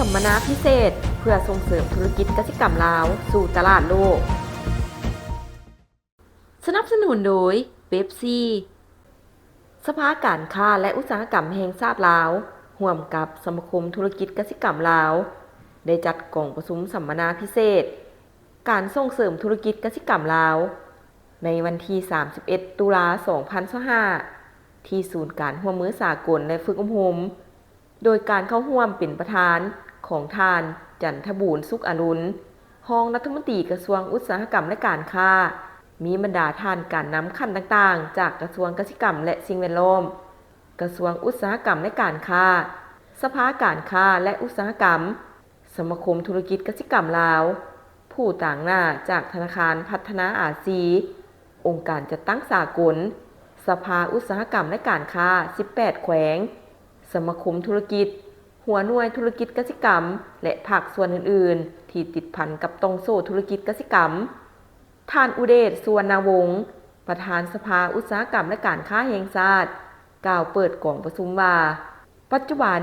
ສຳມະນາພິເສດ ເພື່ອສົ່ງເສີມທຸລະກິດກະສິກຳລາວສູ່ຕະຫຼາດໂລກ. ສະໜັບສະໜູນໂດຍ ເປັບຊີ. ສະພາການຄ້າ ແລະ ອຸດສາຫະກຳແຫ່ງຊາດລາວ ຮ່ວມກັບສະມາຄົມທຸລະກິດກະສິກຳລາວ ໄດ້ຈັດກອງປະຊຸມສຳມະນາພິເສດ ການສົ່ງເສີມທຸລະກິດກະສິກຳລາວ ໃນວັນທີສາມສິບເອັດ ຕຸລາ ສອງພັນຊາວຫ້າ ທີ່ສູນການຮ່ວມມືສາກົນ ແລະ ຝຶກອົບຮົມ ໂດຍການເຂົ້າຮ່ວມເປັນປະທານຂອງທ່ານ ຈັນທະບູນ ສຸກອາລຸນ ຮອງລັດຖະມົນຕີກະຊວງອຸດສາຫະກຳ ແລະ ການຄ້າ, ມີບັນດາທ່ານການນຳຂັ້ນຕ່າງໆ ຈາກກະຊວງກະສິກຳ ແລະ ສິ່ງແວດລ້ອມ, ກະຊວງອຸດສາຫະກຳ ແລະ ການຄ້າ, ສະພາການຄ້າ ແລະ ອຸດສາຫະກຳ, ສະມາຄົມທຸລະກິດກະສິກຳລາວ, ຜູ້ຕາງໜ້າຈາກທະນາຄານພັດທະນາອາຊີ, ອົງການຈັດຕັ້ງສາກົນ, ສະພາອຸດສາຫະກຳ ແລະ ການຄ້າ ສິບແປດແຂວງ, ສະມາຄົມທຸລະກິດ, ຫົວໜ່ວຍທຸລະກິດກະສິກຳ ແລະ ພາກສ່ວນອື່ນໆ ທີ່ຕິດພັນກັບຕ່ອງໂສ້ທຸລະກິດກະສິກຳ. ທ່ານ ອຸເດດ ສຸວັນນະວົງ ປະທານສະພາອຸດສາຫະກຳ ແລະ ການຄ້າແຫ່ງຊາດ ກ່າວເປີດກອງປະຊຸມວ່າ, ປັດຈຸບັນ,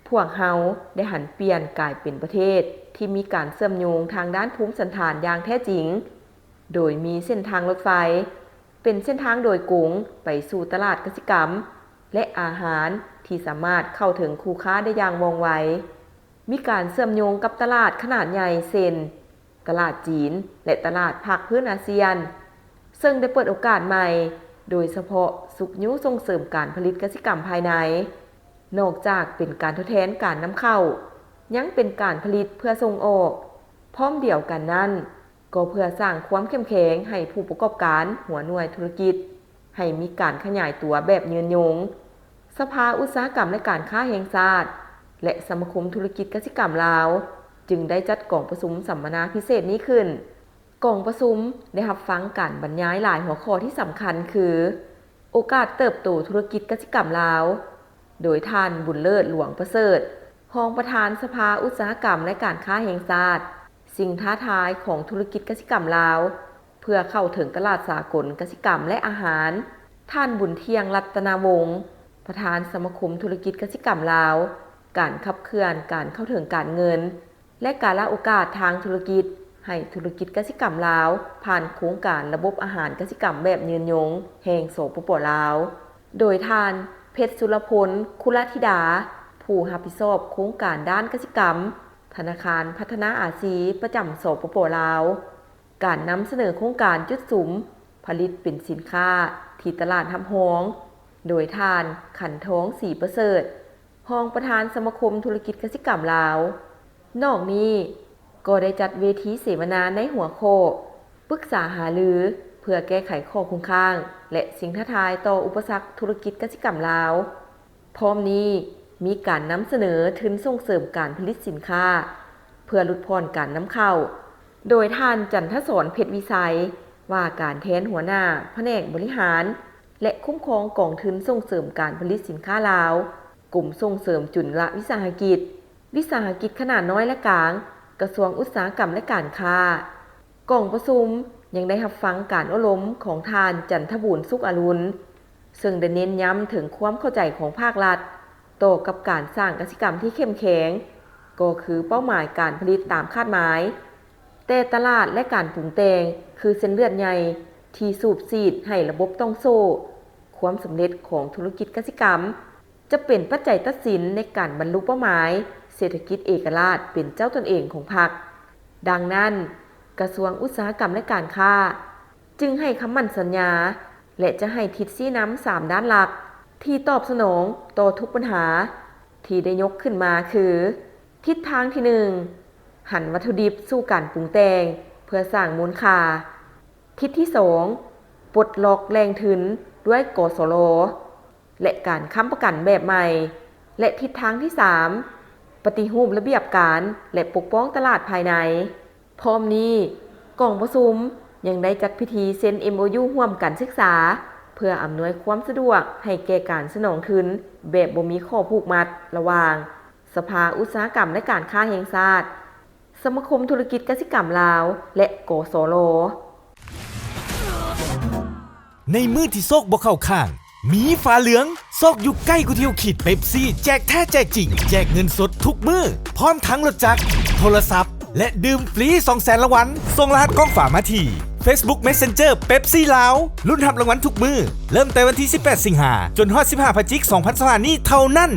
ພວກເຮົາໄດ້ຫັນປ່ຽນກາຍເປັນປະເທດທີ່ມີການເຊື່ອມໂຍງທາງດ້ານພູມສັນຖານຢ່າງແທ້ຈິງ, ໂດຍມີເສັ້ນທາງລົດໄຟ ເປັນເສັ້ນທາງໂດຍກົງໄປສູ່ຕະຫຼາດກະສິກຳ ແລະ ອາຫານທີ່ສາມາດເຂົ້າເຖິງຄູ່ຄ້າໄດ້ຢ່າງວ່ອງໄວ. ມີການເຊື່ອມໂຍງກັບຕະຫຼາດຂະໜາດໃຫຍ່ ເຊັ່ນ ຕະຫຼາດຈີນ ແລະ ຕະຫຼາດພາກພື້ນອາຊຽນ, ເຊິ່ງໄດ້ເປີດໂອກາດໃໝ່, ໂດຍສະເພາະຊຸກຍູ້ສົ່ງເສີມການຜະລິດກະສິກຳພາຍໃນ. ນອກຈາກເປັນການທົດແທນການນຳເຂົ້າ, ຍັງເປັນການຜະລິດເພື່ອສົ່ງອອກ. ພ້ອມດຽວກັນນັ້ນ, ກໍເພື່ອສ້າງຄວາມເຂັ້ມແຂງໃຫ້ຜູ້ປະກອບການຫົວໜ່ວຍທຸລະກິດ ໃຫ້ມີການຂະຫຍາຍຕົວແບບຍືນຍົງ. ສະພາອຸດສາຫະກຳ ແລະ ການຄ້າແຫ່ງຊາດ ແລະ ສະມາຄົມທຸລະກິດກະສິກຳລາວ ຈຶ່ງໄດ້ຈັດກອງປະຊຸມສຳມະນາພິເສດນີ້ຂຶ້ນ. ກອງປະຊຸມໄດ້ຮັບຟັງການບັນຍາຍຫຼາຍຫົວຂໍ້ທີ່ສຳຄັນຄື, ໂອກາດເຕີບໂຕທຸລະກິດກະສິກຳລາວ, ໂດຍທ່ານ ບຸນເລີດ ຫຼວງປະເສີດ, ຮອງປະທານສະພາອຸດສາຫະກຳ ແລະ ການຄ້າແຫ່ງຊາດ, ສິ່ງທ້າທາຍຂອງທຸລະກິດກະສິກຳລາວ ເພື່ອເຂົ້າເຖິງຕະຫຼາດສາກົນກະສິກຳ ແລະ ອາຫານ, ທ່ານ ບຸນທ່ຽງ ລັດຕະນະວົງ, ປະທານສະມາຄົມທຸລະກິດກະສິກຳລາວ, ການຂັບເຄື່ອນການເຂົ້າເຖິງການເງິນ ແລະ ກາລະໂອກາດທາງທຸລະກິດໃຫ້ທຸລະກິດກະສິກຳລາວ ຜ່ານໂຄງການລະບົບອາຫານກະສິກຳແບບຍືນຍົງແຫ່ງ ສປປ ລາວ, ໂດຍທ່ານ ເພັດ ສຸລະພົນ ຄຸລະທິດາ, ຜູ້ຮັບຜິດຊອບໂຄງການດ້ານກະສິກຳ, ທະນາຄານພັດທະນາອາຊີ ປະຈຳ ສປປ ລາວ. ການນຳສະເໜີໂຄງການຈຸດສຸມຜະລິດເປັນສິນຄ້າທີ່ຕະຫຼາດຮັບຮອງ, ໂດຍທ່ານ ຂັນທອງ ສີປະເສີດ, ຮອງປະທານສະມາຄົມທຸລະກິດກະສິກຳລາວ. ນອກນີ້, ກໍໄດ້ຈັດເວທີເສວະນາໃນຫົວຂໍ້ ປຶກສາຫາລືເພື່ອແກ້ໄຂຂໍ້ຄົງຄ້າງ ແລະ ສິ່ງທ້າທາຍຕໍ່ອຸປະສັກທຸລະກິດກະສິກຳລາວ. ພ້ອມນີ້, ມີການນຳສະເໜີທຶນສົ່ງເສີມການຜະລິດສິນຄ້າ ເພື່ອຫຼຸດຜ່ອນການນຳເຂົ້າ, ໂດຍທ່ານ ຈັນທະສອນ ເພັດວິໄຊ, ວ່າການແທນຫົວໜ້າພະແນກບໍລິຫານ ແລະ ຄຸ້ມຄອງກອງທຶນສົ່ງເສີມການຜະລິດສິນຄ້າລາວ, ກົມສົ່ງເສີມຈຸນລະວິສາຫະກິດ, ວິສາຫະກິດຂະໜາດນ້ອຍ ແລະ ກາງ, ກະຊວງອຸດສາຫະກຳ ແລະ ການຄ້າ. ກອງປະຊຸມຍັງໄດ້ຮັບຟັງການໂອ້ລົມຂອງທ່ານ ຈັນທະບູນ ສຸກອາລຸນ, ເຊິ່ງໄດ້ເນັ້ນຢ້ຳເຖິງຄວາມເຂົ້າໃຈຂອງພາກລັດຕໍ່ກັບການສ້າງກະສິກຳທີ່ເຂັ້ມແຂງ, ກໍຄືເປົ້າໝາຍການຜະລິດຕາມຄາດໝາຍ, ແຕ່ຕະຫຼາດ ແລະ ການປຸງແຕ່ງຄືເສັ້ນເລືອດໃຫຍ່ທີ່ສູບສີດໃຫ້ລະບົບຕ່ອງໂສ້. ຄວາມສຳເລັດຂອງທຸລະກິດກະສິກຳ ຈະເປັນປັດໄຈຕັດສິນໃນການບັນລຸເປົ້າໝາຍເສດຖະກິດເອກະລາດເປັນເຈົ້າຕົນເອງຂອງພັກ. ດັ່ງນັ້ນ, ກະຊວງອຸດສາຫະກຳ ແລະ ການຄ້າ ຈຶ່ງໃຫ້ຄຳໝັ້ນສັນຍາ ແລະ ຈະໃຫ້ທິດຊີ້ນຳສາມດ້ານຫຼັກທີ່ຕອບສະໜອງຕໍ່ທຸກບັນຫາທີ່ໄດ້ຍົກຂຶ້ນມາຄື, ທິດທາງທີໜຶ່ງ, ຫັນວັດຖຸດິບສູ່ການປຸງແຕ່ງເພື່ອສ້າງມູນຄ່າ. ທິດທີສອງ, ປົດລັອກແຫຼ່ງທຶນດ້ວຍ ກສລ ແລະ ການຄ້ຳປະກັນແບບໃໝ່ ແລະ ທິດທາງທີສາມ, ປະຕິຮູບລະບຽບການ ແລະ ປົກປ້ອງຕະຫຼາດພາຍໃນ. ພ້ອມນີ້, ກອງປະຊຸມຍັງໄດ້ຈັດພິທີເຊັນ ເອັມໂອຢູ ຮ່ວມກັນສຶກສາ ເພື່ອອຳນວຍຄວາມສະດວກໃຫ້ແກ່ການສະໜອງທຶນແບບບໍ່ມີຂໍ້ຜູກມັດລະຫວ່າງ ສະພາອຸດສາຫະກຳ ແລະ ການຄ້າແຫ່ງຊາດ, ສະມາຄົມທຸລະກິດກະສິກຳລາວ ແລະ ກສລ. ໃນມື້ທີ່ໂຊກບໍ່ເຂົ້າຂ້າງ, ມີຟ້າເຫຼືອງ, ສ ຕົກຢູ່ໃກ້ກວ່າທີ່ເຮົາຄິດ. ເປັບຊີແຈກແທ້ແຈກຈິງ, ແຈກເງິນສົດທຸກມື້ ພ້ອມທັງລົດຈັກ, ໂທລະສັບ ແລະ ດື່ມຟຣີສອງແສນລາງວັນ. ສົ່ງລະຫັດກ້ອງຝາມາທີ່ Facebook Messenger ເປັບຊີລາວ. ລຸ້ນຮັບລາງວັນທຸກມື້ ເລີ່ມແຕ່ວັນທີສິບແປດ ສິງຫາ ຈົນຮອດ ສິບຫ້າ ພະຈິກ ສອງພັນຊາວຫ້າ ນີ້ເທົ່ານັ້ນ.